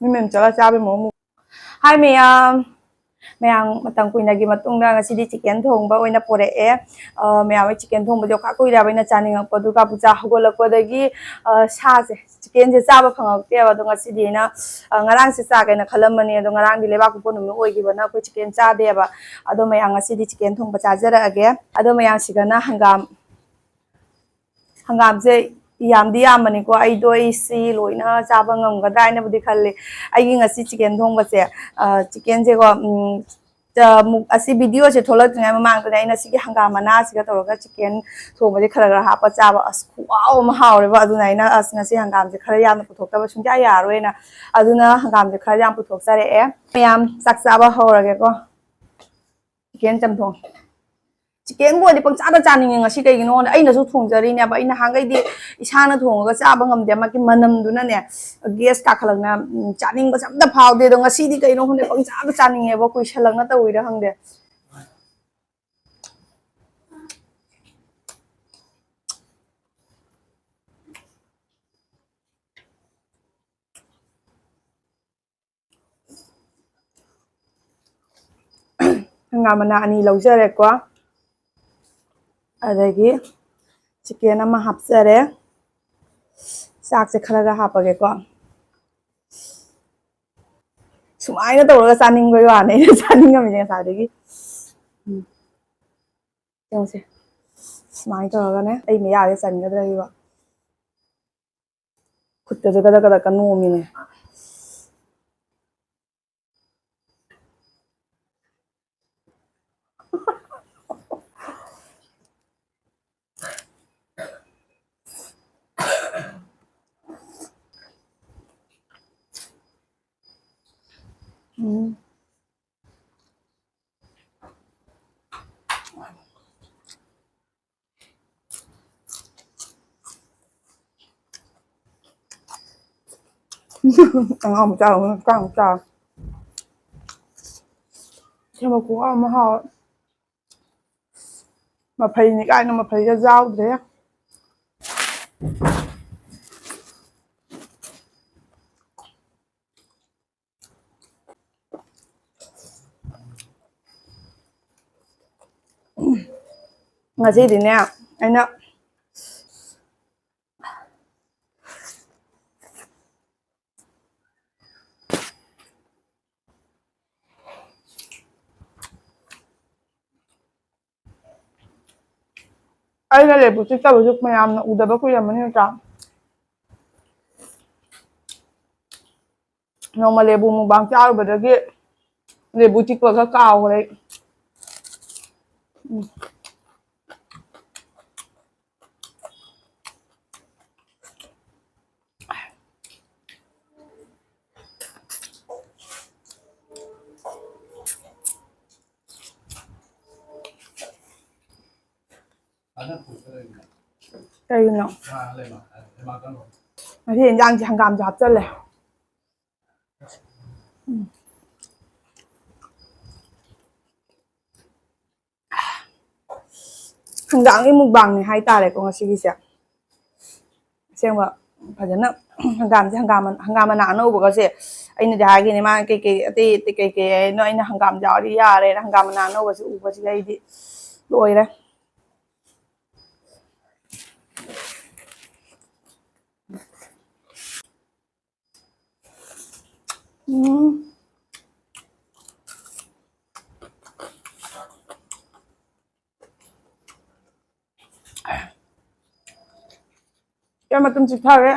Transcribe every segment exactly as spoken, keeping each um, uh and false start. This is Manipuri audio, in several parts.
ꯃꯤ ꯃꯌꯥꯝ ꯆꯠꯂ ꯆꯥꯕꯩ ꯃꯑꯣꯡ꯫ ꯍꯥꯏ ꯃꯌꯥꯝ, ꯃꯌꯥꯝ ꯃꯇꯝ ꯀꯨꯏꯅꯒꯤ ꯃꯇꯨꯡꯗ ꯉꯁꯤꯗꯤ ꯆꯤꯀꯦꯟ ꯊꯣꯡꯕ ꯑꯣꯏꯅ ꯄꯨꯔꯛꯑꯦ꯫ ꯑ, ꯃꯌꯥꯝ ꯍꯣꯏ ꯆꯤꯀꯦꯟ ꯊꯣꯡꯕꯁꯦ ꯈꯔ ꯀꯨꯏꯔꯦꯕ ꯑꯩꯅ ꯆꯥꯅꯤꯡꯉꯛꯄ, ꯑꯗꯨꯒ ꯄꯨꯖꯥ ꯍꯧꯒꯠꯂꯛꯄꯗꯒꯤ, ꯑ, ꯁꯥꯁꯦ, ꯆꯤꯀꯦꯟꯁꯦ ꯆꯥꯕ ꯐꯪꯉꯛꯇꯦꯕ꯫ ꯑꯗꯣ ꯉꯁꯤꯗꯤ ꯑꯩꯅ, ꯑ, ꯉꯔꯥꯡꯁꯦ ꯆꯥꯒꯦꯅ ꯈꯜꯂꯝꯕꯅꯦ, ꯑꯗꯣ ꯉꯔꯥꯡꯗꯤ ꯂꯩꯕꯥꯛ ꯄꯣꯛꯄ ꯅꯨꯃꯤꯠ ꯑꯣꯏꯈꯤꯕꯅ ꯑꯩꯈꯣꯏ ꯆꯤꯀꯦꯟ ꯆꯥꯗꯦꯕ꯫ ꯑꯗꯣ ꯃꯌꯥꯝ ꯉꯁꯤꯗꯤ ꯆꯤꯀꯦꯟ ꯊꯣꯡꯕ ꯆꯥꯖꯔꯛꯑꯒꯦ꯫ ꯑꯗꯣ ꯃꯌꯥꯝꯁꯤꯒꯅ ꯍꯪꯒꯥꯝ ꯍꯪꯒꯥꯝꯁꯦ ꯌꯥꯝꯗꯤ ꯌꯥꯝꯕꯅꯤꯀꯣ꯫ ꯑꯩꯗꯣ ꯑꯩꯁꯤ ꯂꯣꯏꯅ ꯆꯥꯕ ꯉꯝꯒꯗ꯭ꯔꯥ ꯍꯥꯏꯅꯕꯨꯗꯤ ꯈꯜꯂꯤ꯫ ꯑꯩꯒꯤ ꯉꯁꯤ ꯆꯤꯀꯦꯟ ꯊꯣꯡꯕꯁꯦ, ꯑ, ꯆꯤꯀꯦꯟꯁꯦꯀꯣ, ꯎꯝ, ꯑ, ꯃꯨꯛ-, ꯑꯁꯤ ꯚꯤꯗꯤꯑꯣꯁꯦ ꯊꯣꯛꯂꯛꯇ꯭ꯔꯤꯉꯩ ꯃꯃꯥꯡꯗꯅꯦ ꯑꯩꯅ ꯁꯤꯒꯤ ꯍꯪꯒꯥꯝ ꯃꯅꯥꯁꯤꯒ ꯇꯧꯔꯒ ꯆꯤꯀꯦꯟ ꯊꯣꯡꯕꯁꯦ ꯈꯔ ꯈꯔ ꯍꯥꯞꯄ ꯆꯥꯕ꯫ ꯑꯁ, ꯈꯨꯍꯥꯎ ꯑꯃ ꯍꯥꯎꯔꯦꯕ꯫ ꯑꯗꯨꯅ ꯑꯩꯅ, ꯑꯁ, ꯉꯁꯤ ꯍꯪꯒꯥꯝꯁꯦ ꯈꯔ ꯌꯥꯝꯅ ꯄꯨꯊꯣꯛꯇꯕ ꯁꯨꯡꯌꯥ ꯌꯥꯔꯣꯏꯅ, ꯑꯗꯨꯅ ꯍꯪꯒꯥꯝꯁꯦ ꯈꯔ ꯌꯥꯝ ꯄꯨꯊꯣꯛꯆꯔꯛꯑꯦ꯫ ꯃꯌꯥꯝ ꯆꯥꯛ ꯆꯥꯕ ꯍꯧꯔꯒꯦꯀꯣ꯫ ꯆꯤꯀꯦꯟ ꯆꯝꯊꯣꯡ꯫ ꯆꯤꯀꯦꯟꯕꯨ ꯑꯣꯏꯔꯗꯤ ꯄꯪꯆꯥꯗ ꯆꯥꯅꯤꯡꯉꯦ ꯉꯁꯤ꯫ ꯀꯩꯒꯤꯅꯣ ꯈꯪꯗꯦ, ꯑꯩꯅꯁꯨ ꯊꯣꯡꯖꯔꯤꯅꯦꯕ꯫ ꯑꯩ ꯅꯍꯥꯟꯈꯩꯗꯤ ꯏꯁꯥꯅ ꯊꯣꯡꯉꯒ ꯆꯥꯕ ꯉꯝꯗꯦ, ꯃꯥꯒꯤ ꯃꯅꯝꯗꯨꯅꯅꯦ, ꯒ꯭ꯌꯥꯁ ꯀꯥꯈꯠꯂꯛꯅ, ꯎꯝ, ꯆꯥꯅꯤꯡꯕꯁꯦ ꯑꯝꯇ ꯐꯥꯎꯗꯦ꯫ ꯑꯗꯣ ꯉꯁꯤꯗꯤ ꯀꯩꯅꯣ ꯈꯪꯗꯦ, ꯄꯪꯆꯥꯗ ꯆꯥꯅꯤꯡꯉꯦꯕ, ꯀꯨꯏꯁꯜꯂꯛꯅ ꯇꯧꯔꯤꯔꯥ ꯈꯪꯗꯦ꯫ ꯍꯪꯒꯥꯝ ꯃꯅꯥ ꯑꯅꯤ ꯂꯧꯖꯔꯦꯀꯣ, ꯑꯗꯒꯤ ꯆꯤꯀꯦꯟ ꯑꯃ ꯍꯥꯞꯆꯔꯦ꯫ ꯆꯥꯛꯁꯦ ꯈꯔꯒ ꯍꯥꯞꯄꯒꯦꯀꯣ꯫ ꯁꯨꯃꯥꯏꯅ ꯇꯧꯔꯒ ꯆꯥꯅꯤꯡꯕꯒꯤ ꯋꯥꯅꯦ, ꯑꯩꯅ ꯆꯥꯅꯤꯡꯉꯝꯃꯤꯅꯦ ꯉꯁꯥꯏꯗꯒꯤ꯫ ꯎꯝ꯫ ꯌꯦꯡꯉꯨꯁꯦ, ꯁꯨꯃꯥꯏꯅ ꯇꯧꯔꯒꯅꯦ, ꯑꯩ ꯃꯌꯥꯁꯦ ꯆꯟꯒꯗ꯭ꯔꯥ ꯁꯤꯕꯣ? ꯈꯨꯠꯀꯁꯦ ꯀꯗꯛ ꯀꯗꯛꯀ ꯅꯣꯝꯃꯤꯅꯦ꯫ ꯎꯝ꯫ ꯑꯉꯥꯡ ꯃꯆꯥ ꯑꯃ ꯆꯥꯡ ꯆꯥ꯫ ꯁꯦꯝꯕ ꯈꯨꯍꯥꯎ ꯑꯃ ꯍꯥꯎꯋꯦ꯫ ꯃꯐꯩꯅꯤ ꯀꯥꯏꯅ ꯃꯐꯩꯒ ꯌꯥꯎꯗ꯭ꯔꯦ꯫ ꯉꯁꯤꯗꯤꯅꯦ, ꯑꯩꯅ ꯑꯩꯅ ꯂꯦꯕꯨ ꯆꯤꯛꯇꯕꯁꯨ ꯃꯌꯥꯝꯅ ꯎꯗꯕ ꯀꯨꯏꯔꯝꯃꯅꯤ ꯅꯠꯇ꯭ꯔꯥ? ꯅꯣꯡꯃ ꯂꯦꯕꯨ ꯃꯨꯛꯕꯥꯡ ꯆꯥꯔꯨꯕꯗꯒꯤ ꯂꯦꯕꯨ ꯆꯤꯛꯄꯒ ꯀꯥꯎꯈ꯭ꯔꯦ ꯑꯩ꯫ ꯎꯝ꯫ ꯀꯩꯒꯤꯅꯣ? ꯉꯁꯤ ꯌꯦꯟꯖꯥꯡꯁꯦ ꯍꯪꯒꯥꯝꯁꯨ ꯍꯥꯞꯆꯜꯂꯦ꯫ ꯎꯝ꯫ ꯍꯪꯒꯥꯝꯒꯤ ꯃꯨꯛꯕꯥꯡꯅꯤ ꯍꯥꯏꯇꯥꯔꯦꯀꯣ ꯉꯁꯤꯒꯤꯁꯦ꯫ ꯑꯁꯦꯡꯕ ꯐꯖꯅ ꯍꯪꯒꯥꯝꯁꯦ, ꯍꯪꯒꯥꯝ ꯍꯪꯒꯥꯝ ꯃꯅꯥ ꯑꯅꯧꯕꯒꯁꯦ ꯑꯩꯅꯗꯤ ꯍꯥꯏꯒꯤꯅꯦ, ꯃꯥ ꯀꯩꯀꯩ ꯑꯇꯩ ꯑꯇꯩ ꯀꯩꯀꯩ ꯍꯥꯏꯅꯣ, ꯑꯩꯅ ꯍꯪꯒꯥꯝ ꯌꯥꯎꯔꯗꯤ ꯌꯥꯔꯦꯅ ꯍꯪꯒꯥꯝ ꯃꯅꯥ ꯑꯅꯧꯕꯁꯦ ꯎꯕꯁꯤꯗ ꯑꯩꯗꯤ ꯂꯣꯏꯔꯦ꯫ ꯎꯝ꯫ ꯌꯥꯝ ꯃꯇꯨꯝ ꯆꯤꯛꯊꯔꯦ꯫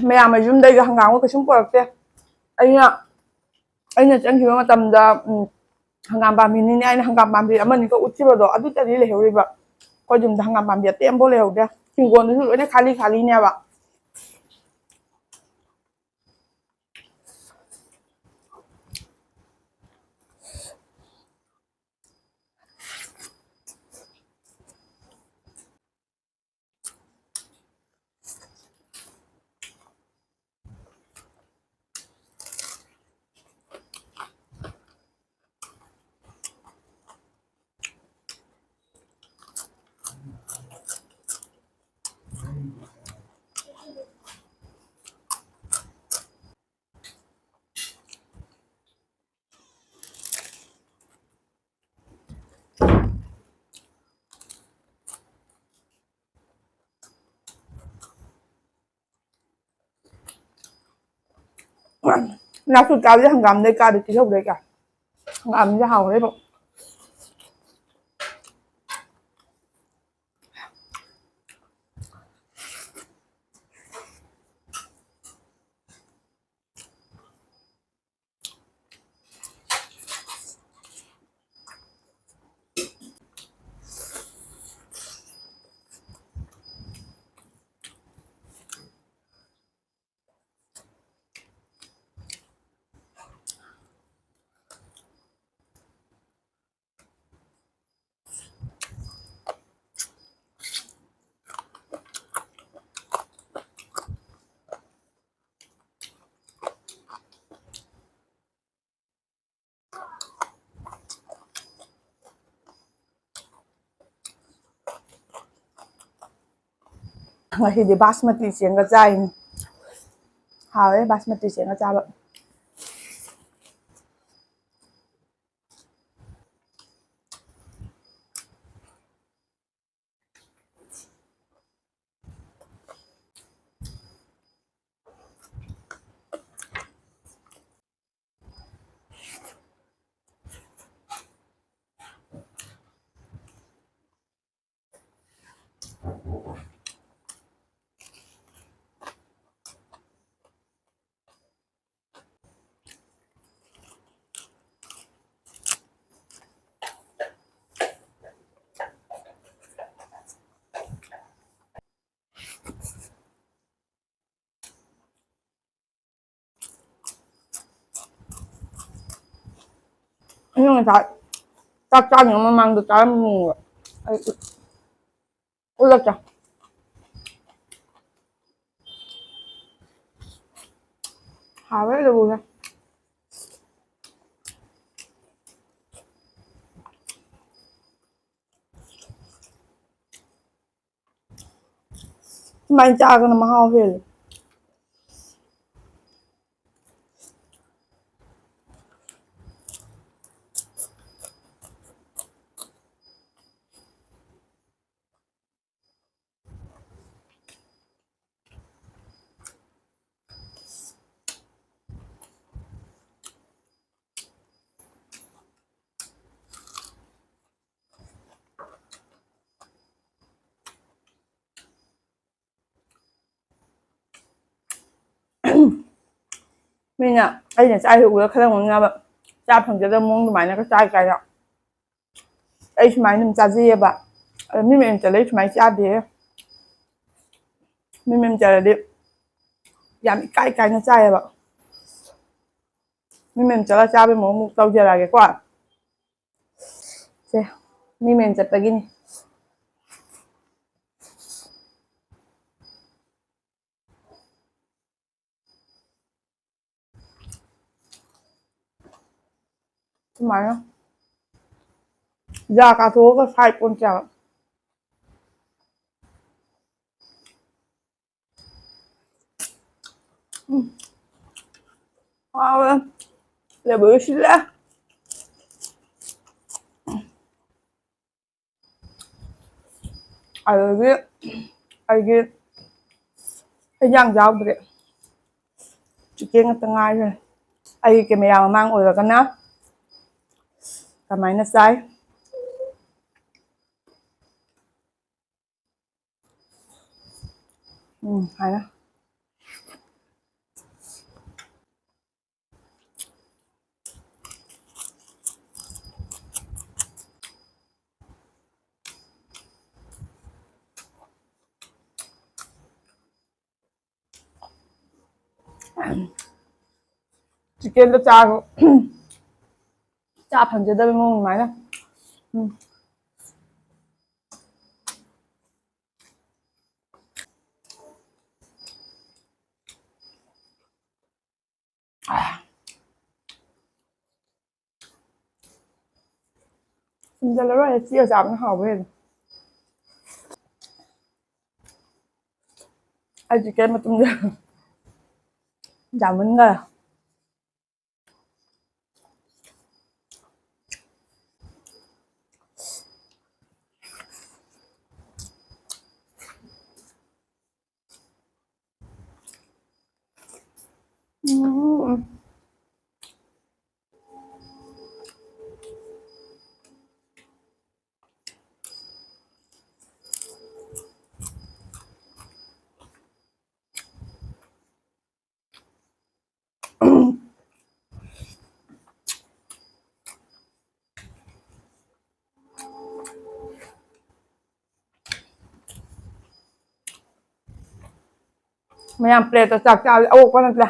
ꯃꯌꯥꯝ ꯃꯌꯨꯝꯗꯩꯒ ꯍꯪꯒꯥꯝꯒ ꯀꯩꯁꯨꯝ ꯄꯨꯔꯛꯇꯦ꯫ ꯑꯩꯅ ꯑꯩꯅ ꯆꯪꯈꯤꯕ ꯃꯇꯝꯗ, ꯎꯝ, ꯍꯪꯒꯥꯝ ꯄꯥꯝꯕꯤꯅꯤꯅꯦ, ꯑꯩꯅ ꯍꯪꯒꯥꯝ ꯄꯥꯝꯕꯤ ꯑꯃꯅꯤꯒ ꯎꯠꯈꯤꯕꯗꯣ, ꯑꯗꯨꯇꯗꯤ ꯂꯩꯍꯧꯔꯤꯕ꯫ ꯑꯩꯈꯣꯏ ꯌꯨꯝꯗ ꯍꯪꯒꯥꯝ ꯄꯥꯝꯕꯤ ꯑꯇꯦꯟ ꯑꯃꯐꯥꯎ ꯂꯩꯍꯧꯗꯦ꯫ ꯍꯤꯡꯒꯣꯜꯗꯨꯁꯨ ꯂꯣꯏꯅ ꯈꯥꯂꯤ ꯈꯥꯂꯤꯅꯦꯕ꯫ ꯅꯥꯀꯨꯞ ꯆꯥꯕꯗꯤ ꯍꯪꯒꯥꯝꯗꯩ ꯀꯥꯗꯤ ꯇꯤꯜꯍꯧꯗꯩ ꯀꯥ꯫ ꯍꯪꯒꯥꯝꯁꯦ ꯍꯥꯎꯔꯦꯕ꯫ ꯉꯁꯤꯗꯤ ꯕꯥꯁꯃꯇꯤ ꯆꯦꯡꯒ ꯆꯥꯏꯅꯤ꯫ ꯍꯥꯎꯋꯦ ꯕꯥꯁꯃꯇꯤ ꯆꯦꯡꯒ ꯆꯥꯕ꯫ ꯑꯩꯅ ꯉꯁꯥꯏ ꯆꯥꯛ ꯆꯥꯗ꯭ꯔꯤꯉꯩ ꯃꯃꯥꯡꯗ ꯆꯥꯔꯝꯃꯤꯅꯦꯕ꯫ ꯑꯩ ꯎꯠꯂꯛꯀꯦ꯫ ꯍꯥꯎꯋꯦ ꯑꯂꯨꯁꯦ꯫ ꯁꯨꯃꯥꯏꯅ ꯆꯥꯒꯅ ꯃꯍꯥꯎ ꯍꯦꯜꯂꯦ꯫ ꯃꯤꯅ ꯑꯩꯅ ꯆꯥꯔꯤꯁꯦ ꯎꯔꯒ ꯈꯔ ꯉꯥꯡꯅꯕ, ꯆꯥ ꯐꯪꯖꯗꯕ ꯃꯑꯣꯡ ꯑꯗꯨꯃꯥꯏꯅꯒ ꯆꯥꯏ ꯀꯥꯏꯅ꯫ ꯑꯩ ꯁꯨꯃꯥꯏꯅ ꯑꯗꯨꯝ ꯆꯥꯖꯩꯌꯦꯕ꯫ ꯑꯗꯣ ꯃꯤ ꯃꯌꯨꯝ ꯆꯠꯂꯗꯤ ꯁꯨꯃꯥꯏꯅ ꯆꯥꯗꯦ꯫ ꯃꯤ ꯃꯌꯨꯝ ꯆꯠꯂꯗꯤ ꯌꯥꯝ ꯏꯀꯥꯏ ꯏꯀꯥꯏꯅ ꯆꯥꯏꯌꯦꯕ꯫ ꯃꯤ ꯃꯌꯨꯝ ꯆꯠꯂ ꯆꯥꯕꯩ ꯃꯑꯣꯡ ꯑꯃꯨꯛ ꯇꯧꯖꯔꯛꯑꯒꯦꯀꯣ꯫ ꯁꯦ, ꯃꯤ ꯃꯌꯨꯝ ꯆꯠꯄꯒꯤꯅꯤ꯫ ꯁꯨꯃꯥꯏꯅ ꯌꯥ ꯀꯥꯊꯣꯛꯑꯒ ꯁꯥꯏ ꯀꯣꯟ ꯆꯥꯕ꯫ ꯎꯝ꯫ ꯍꯥꯎꯋꯦ꯫ ꯂꯦꯕꯨ ꯁꯤꯜꯂꯦ꯫ ꯑꯗꯨꯗꯒꯤ ꯑꯩꯒꯤ ꯍꯦꯟꯖꯥꯡ ꯌꯥꯎꯗ꯭ꯔꯦ꯫ ꯆꯤꯀꯦꯟ ꯉꯥꯛꯇ ꯉꯥꯏꯈ꯭ꯔꯦ꯫ ꯑꯩꯒꯤ ꯀꯦꯃꯦꯔꯥ ꯃꯃꯥꯡ ꯑꯣꯏꯔꯒꯅ ꯀꯃꯥꯏꯅ ꯆꯥꯏ? ꯎꯝ, ꯍꯥꯏꯅ꯫ ꯆꯤꯀꯦꯟꯗꯣ ꯆꯥꯔꯣ꯫ ꯆꯥ ꯐꯪꯖꯗꯕꯩ ꯃꯑꯣꯡ ꯑꯗꯨꯃꯥꯏꯅ꯫ ꯎꯝ꯫ ꯁꯤꯟꯖꯜꯂꯔꯣꯏ, ꯆꯦꯒ ꯆꯥꯕꯅ ꯍꯥꯎꯕ ꯍꯦꯜꯂꯦ꯫ ꯑꯩ ꯆꯤꯛꯀꯟ ꯃꯇꯨꯝꯁꯦ ꯌꯥꯝꯃꯟꯈꯔꯦ꯫ ꯎꯝ꯫ ꯃꯌꯥꯝ ꯄ꯭ꯂꯦꯠꯇ ꯆꯥꯛ ꯆꯥꯕꯁꯦ ꯑꯋꯣꯛꯄ ꯅꯠꯇ꯭ꯔꯦ꯫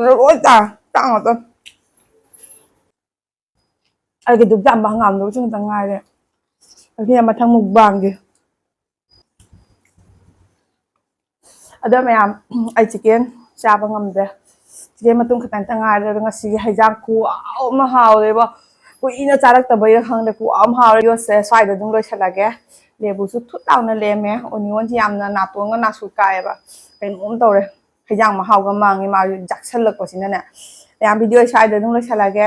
ꯂꯣꯏ ꯆꯥ ꯆꯥꯛ ꯉꯥꯛꯇ꯫ ꯑꯩꯒꯤ ꯗꯨꯞ ꯆꯥꯝꯕ ꯍꯪꯒꯥꯝꯗꯨꯁꯨ ꯈꯛꯇ ꯉꯥꯏꯔꯦ꯫ ꯑꯗꯨꯅ ꯃꯊꯪ ꯃꯨꯛꯕꯥꯡꯒꯤ꯫ ꯑꯗꯣ ꯃꯌꯥꯝ, ꯑꯩ ꯆꯤꯀꯦꯟ ꯆꯥꯕ ꯉꯝꯗ꯭ꯔꯦ꯫ ꯆꯤꯀꯦꯟ ꯃꯇꯨꯝ ꯈꯛꯇꯪꯇ ꯉꯥꯏꯔꯦ꯫ ꯑꯗꯣ ꯉꯁꯤꯒꯤ ꯍꯩꯖꯥꯡ ꯈꯨꯍꯥꯎ ꯑꯃ ꯍꯥꯎꯔꯦꯕ꯫ ꯀꯨꯏꯅ ꯆꯥꯔꯛꯇꯕꯩꯔ ꯈꯪꯗꯦ, ꯈꯨꯍꯥꯎ ꯑꯃ ꯍꯥꯎꯔꯦ꯫ ꯌꯣꯠꯁꯦ ꯁ꯭ꯋꯥꯏꯗ ꯑꯗꯨꯝ ꯂꯣꯏꯁꯤꯜꯂꯒꯦ꯫ ꯂꯦꯕꯨꯁꯨ ꯊꯨꯠ ꯂꯥꯎꯅ ꯂꯦꯝꯃꯦ꯫ ꯑꯣꯅꯤꯌꯣꯟꯁꯤ ꯌꯥꯝꯅ ꯅꯥꯇꯣꯟꯒ ꯅꯥꯁꯨ ꯀꯥꯏꯌꯦꯕ꯫ ꯀꯩꯅꯣꯝ ꯇꯧꯔꯦ꯫ ꯍꯩꯖꯥꯡ ꯃꯍꯥꯎꯒ ꯃꯥꯡꯉꯦ ꯃꯥꯁꯨ ꯆꯥꯛꯁꯜꯂꯛꯄꯁꯤꯅꯅꯦ꯫ ꯃꯌꯥꯝ ꯚꯤꯗꯤꯑꯣ ꯁ꯭ꯋꯥꯏꯗ ꯑꯗꯨꯝ ꯂꯣꯏꯁꯤꯜꯂꯒꯦ꯫